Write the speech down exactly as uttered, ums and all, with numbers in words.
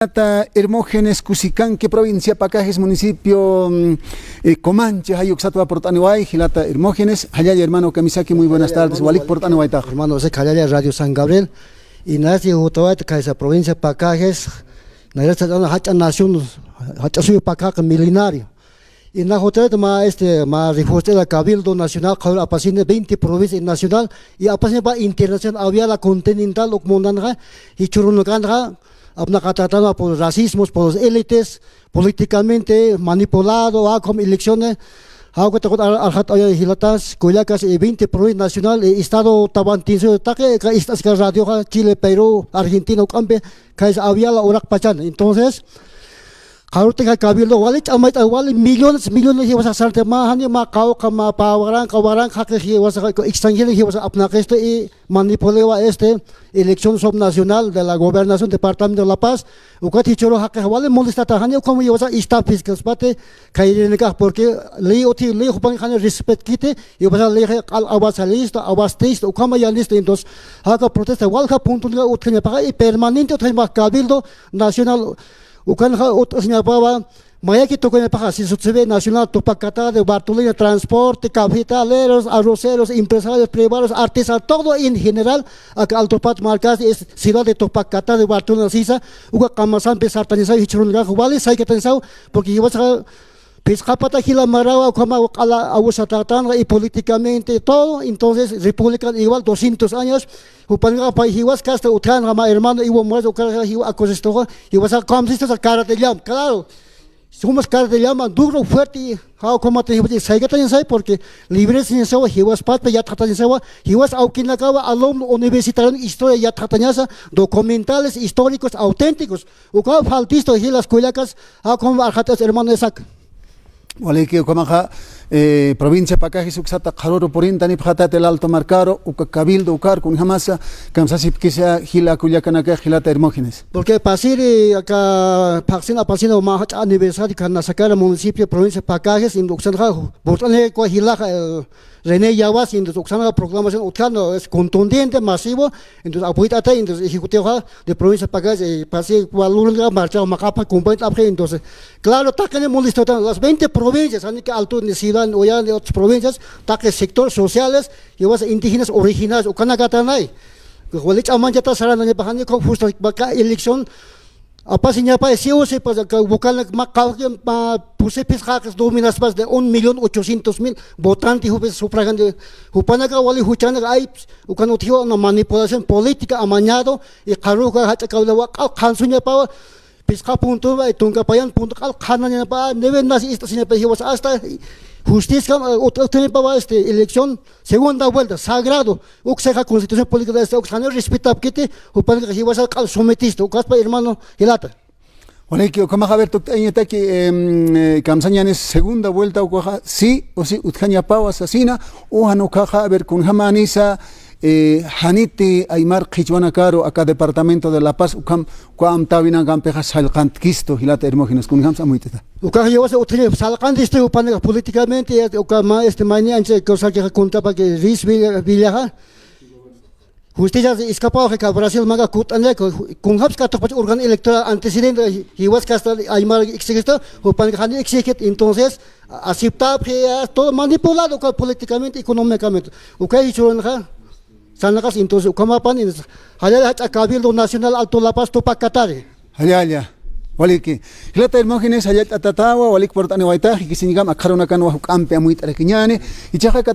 Jilata Hermógenes Cusicanqui, provincia Pacajes, municipio, mm, eh, Comanche, jay uksatwa purt'aniway, jilata Hermógenes, jallalla hermano kamisaki, muy buenas tardes, walik purt'aniwaytax. Hermano, se jallalla Radio San Gabriel, y nasi jutawayta kaysa provincia Pacajes, nayra jach'a nación, jach'a suyu Pacaje milenario. Y na jutawayta ma, este, ma refugio la Cabildo Nacional, qhawir apasini veinte provincia nacional, y apasini pa internacional, aviala continental, uk mundanxa, jichhürunakanxa, apnaqatätanwa por racismos, por las élites, políticamente manipulado, a como elecciones, jawkata jut ar-, arxat aya jilatas, kullakas, y veinte provincia nacional, y estado Tawantinsuyu, taqi, ka ist'aska radioxa, Chile, Perú, Argentina, uk'ampi, kaysa aviala uraqpachan. Entonces, qharütix Cabildo, wali ch'amayt'a, wali millones, millones jiwasa sarta, ma jani, ma qawqha, ma pä waranqa, waranqa, jaqix jiwasa, extranjero jiwasa apnaqistu, y manipulewa este elección subnacional de la gobernación departamento de La Paz. Ukat jichhüru jaqix wali molestata, jani ukham jiwasa ista fiscalspati, kayrinakax, porque ley utji, ley jupan jani respetkiti, jiwasa ley q'al awasalista, awastista, ukhama yanista. Entonces, jaka protesta, walja punto utjañapaxa, y permanente utjañapaxa, Cabildo Nacional, ukanxa utjasiñapawa, mayaki tukuñapaxa, si sucede nacional, Tupac Katá de Bartolina, transporte, cafetaleros, arroceros, empresarios privados, artistas, todo en general, aka Alto Pat marcas, es ciudad de Tupac Katá de Bartolina, sisa, uka qamasampi sartañasaw, jichhürunakax, wali saykatañasaw, porque jiwasa, phisqa pata jila marawa, ukhama q'ala awsatätanxa, y políticamente, todo, entonces, República igual doscientos años, jupanakax pay jiwas kasta utjänxa, ma hermano Evo Morales, uka jiwa acusista, jiwasa congresista, Carta de Llama, claro. Somos Carta de Llama, duro, fuerte, jawkhamata jiwas saykatañasay, porque libresiñasawa, jiwas patpa yatxatañasawa, jiwas awkinakawa, alumno universitario, historia yatxatañasa, documentales históricos auténticos. Uka faltisto, jilas kullakas, jawkham arxatas hermano Isaac. Waliki, ukhamaxa, eh, provincia Pacajes uksata qharüru purintanipxatati el Alto markaru, uka Cabildo ukar, kunjamasa, kamsasipkisa jila kullakanakax, jilata Hermógenes. Porque pasiri aka phaxsin apasina mä jach'a aniversario kanasakara municipio provincia Pacajes, entonces uksanxa purt'anïkwa jilaxa, eh, René Yawasa, entonces uksanxa proclamación utjana, es contundente, masivo, entonces apoyt'atay, entonces ejecutivoxa de provincia Pacajes, eh, pasi walurunaka marcha maqapa compañt'apxi, entonces, claro, taqini molestatan, las veinte provincias, jani ka Alto, ni Ciudad, ni Ollanta, ni otras provincias, taqi sectores sociales, jiwas indígenas originarios, ukanakatanay. Wali ch'amanchata saranañapax, jani ukham justa, aka elección, apasiñapay, sí o sí, pues, aka ukanak mä qawqha, mä pusipis jaqis dominaspas de un millón ochocientos mil votante, jupis sufragante, jupanaka wali juchanak, ay, ukan utjiwa una manipulación política, amañado, y qharüka jach'a Cabildowa, q'al qhansuñapawa, phisqa punto, ay, tunka payan punto, q'al qhanañapa, nivel nasi ist'asiñapa, jiwas hasta justicia, eh, ut-, utjañapawa, este, elección, segunda vuelta, sagrado, uksaxa constitución política de este, uksaxa respetapkiti, jupanakax jiwasa q'al sometisto, ukaspa hermano, jilata. Waliki, ukhamaxa, a ver, tukt'ayañataki, em, eh, kamsañänis segunda vuelta, ukaxa, sí o sí, utjañapawa sasina, ukan ukaxa, a ver, kunjamänisa, eh, janiti aymar qhichwanakaru, aka departamento de La Paz, ukham, uka amtäwinakampixa sallqantkistu, jilata Hermógenes, kunjamsa amuyt'ita. Ukaxa jiwasa utjaña sallqantistu, jupanakax políticamente, uka mä, este, mayni ancha, cosa que contaba que Luis Villa-, Villaja, justicia escapado, que Brasil manga kut'anaka, kunjaps katuqpach órgano electoral antecedente, jiwas kasta aymar exigisto, jupanakax jani exigit, entonces, aceptapxi, todo manipulado, uka políticamente, económicamente. Uka jichhürunxa, sanaqas, entonces, ukhamapan, entonces, jallalla jach'a Cabildo Nacional Alto La Paz, Tupac Katari. Jallalla. Waliki. Jilata Hermógenes, jallalla t'atatawa, walik purt'aniwaytax, jikisiñkam akxarunakanwa juk'ampi amuyt'arakiñäni. Jichhaxa